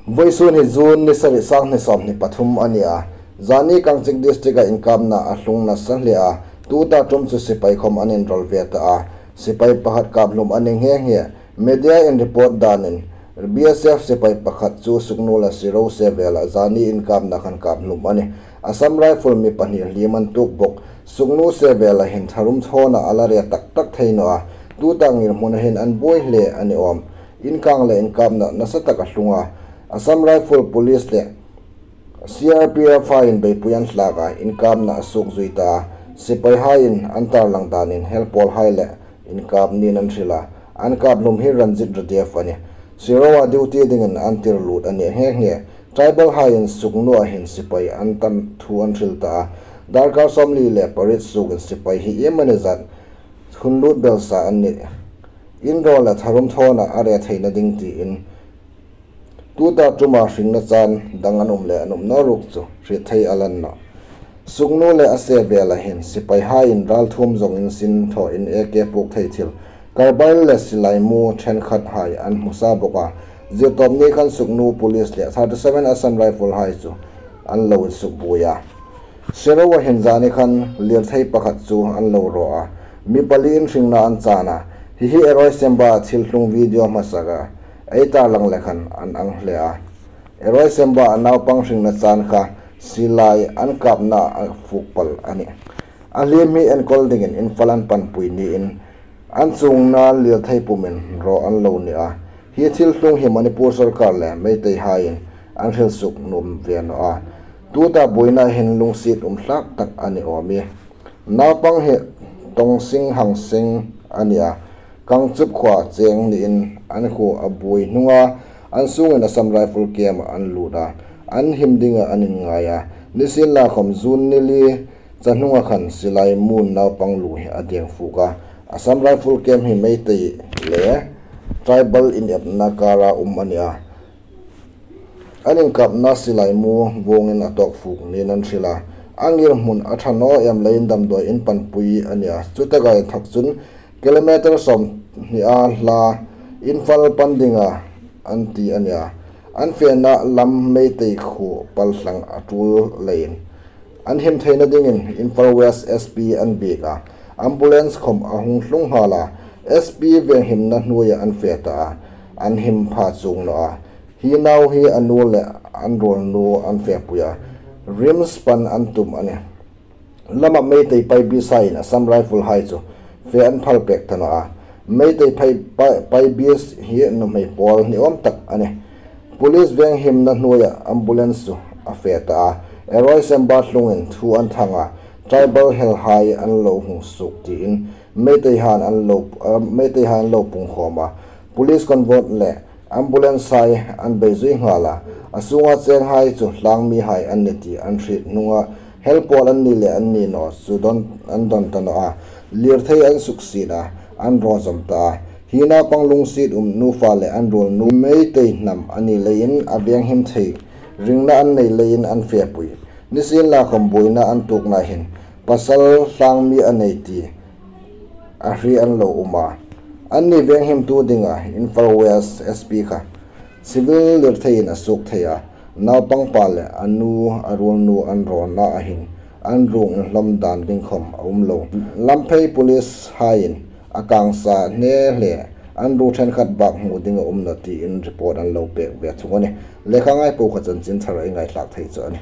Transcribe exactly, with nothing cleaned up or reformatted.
Vawisun hi June ni sari, sanghni sawmhni pathum a ni a. Zani Kangchik District-a inkapna a tlung nasa hle a, tuta ṭum chu sipai khawm an inrawl ve ta a. Sipai pakhat kap hlum a ni nghe nghe. Media-in report danin, B S F sipai pakhat chu Sugnu le Siro se vela zani inkapna khan kap hlum a nih. Assam Rifle mi pahni hlim an tuok bawk. Sugnu se vela hin tharum thawna a la re tak tak thei naw a. Tuta ngirhmuna hin an buoi hle a ni awm. Inkang le inkapna nasa tak a tlung a. Assam Rifle Police le C R P F haiin beipui an thlak a, inkapna a suok zui ta a. Sipaihaiin an tarlang danin helpawlhai le inkap niin an hril a. An kap hlum hi Ranjit Radef a nih. Siro-a duty dingin an tir lut a ni nghe nghe. Tribal-haiin Sugnu-a hin sipai an tam thu an hril ta a. Darkar sawmli le pariet suokin sipai hi iemani zat hun lut belsa an nih. Inrawl le tharum thawna a re theina ding tiin, tuta ṭuma hringna chan dang an um le an um naw ruok chu hriet thei a la ni nawh. Sugnu le a se vela hin sipaihaiin ralthuom zawng insin thawin A K puok thei thil, carbine le silai mu ṭhenkhathai an hmu sa bawk a. Zirtawp ni khan Sugnu Police le thirty seven Assam Rifle-hai chu an lo insukbuoi a. Siro-a hin zani khan lirthei pakhat chu an lo raw a. Mi paliin hringna an chan a. Hi hi Eroi Semba thil tlung video hmasa a, ei tarlang le khan an ang hle a. Eroi Semba-a naupang hringna chan kha silai an kapna a fuk pal a nih. A hlim hi enkawl dingin Imphal an panpui niin, an chuongna lirthei pumin raw an lo ni a. Hi thil tlung hi Manipur sawrkar le Meiteihaiin an hril suk nuom ve naw a. Tuta buoina hin lungsiet um hlak tak a ni awm ie. Naupang hi Tongsing Hangsing a ni a. Kangchup khuoa cheng niin an khuo a buoi hnunga an sungin Assam Rifle camp-a an lut a. An him dinga an inngai a. Nisienlakhawm June ni li cha hnunga khan silai muin naupang lu hi a deng fuk a. Assam Rifle camp hi Meitei le tribal inepna kara um a ni a. An inkapna silai mu vuongin a tawk fuk niin an hril a. A ngirhmun a ṭha naw em leiin damdawi inpanpui a ni a. Chutaka inthawk chun kilometer sawmhnia hla Imphal pan dinga an ti a ni a. An fena lam Meitei khuo palthlang a tul leiin an him theina dingin Imphal West S P an biek a. Ambulance khawm a hung tlung nghal a. S P venghimna hnuoia an fe ta a. An him pha chuong naw a. Hi nau hi a nu le an ruolnu an fepui a. RIMS pan an tum a nih. Lama Meitei Paibis-haiin Assam Rifle-hai chu fe an phal pek ta naw a. Meitei Pai-, Pai-, Paibis hi nuhmei pawl ni awm tak a nih. Police venghimna hnuoia ambulance chu a fe ta a. Eroi Semba tlungin thu an thang a. Tribal helhai an lo hung suok tiin Meiteihaiin an lo, ah, Meiteihaiin an lo pungkhawm a. Police convoy le ambulance-hai an beizui nghal a. A sunga chenghai chu tlangmihai an ni ti an hriet hnunga helpawl an ni le an ni naw chu don, an don ta naw a. Lirthei an suksiet a, an raw zawm ta a. Hi naupang lungsiet um nufa le an ruolnu Meitei hnam a ni leiin a venghim thei ringna an nei leiin an fepui. Nisienlakhawm buoina an tuokna hin pasal tlangmi a nei ti a hriet an lo um a. Anni venghimtu dinga Imphal West S P kha civil lirtheiin a suok thei a. Naupang pa le a nu, a ruolnu an rawna a hin an ruong inhlawm dan ding khawm a um lo. Lamphei police-haiin a kangsa hne hle, an ru ṭhenkhat bak hmu ding a um naw tiin report an lo pek ve thung a nih. Lekha ngai po kha chanchin thar ei ngaithlak thei chu a nih.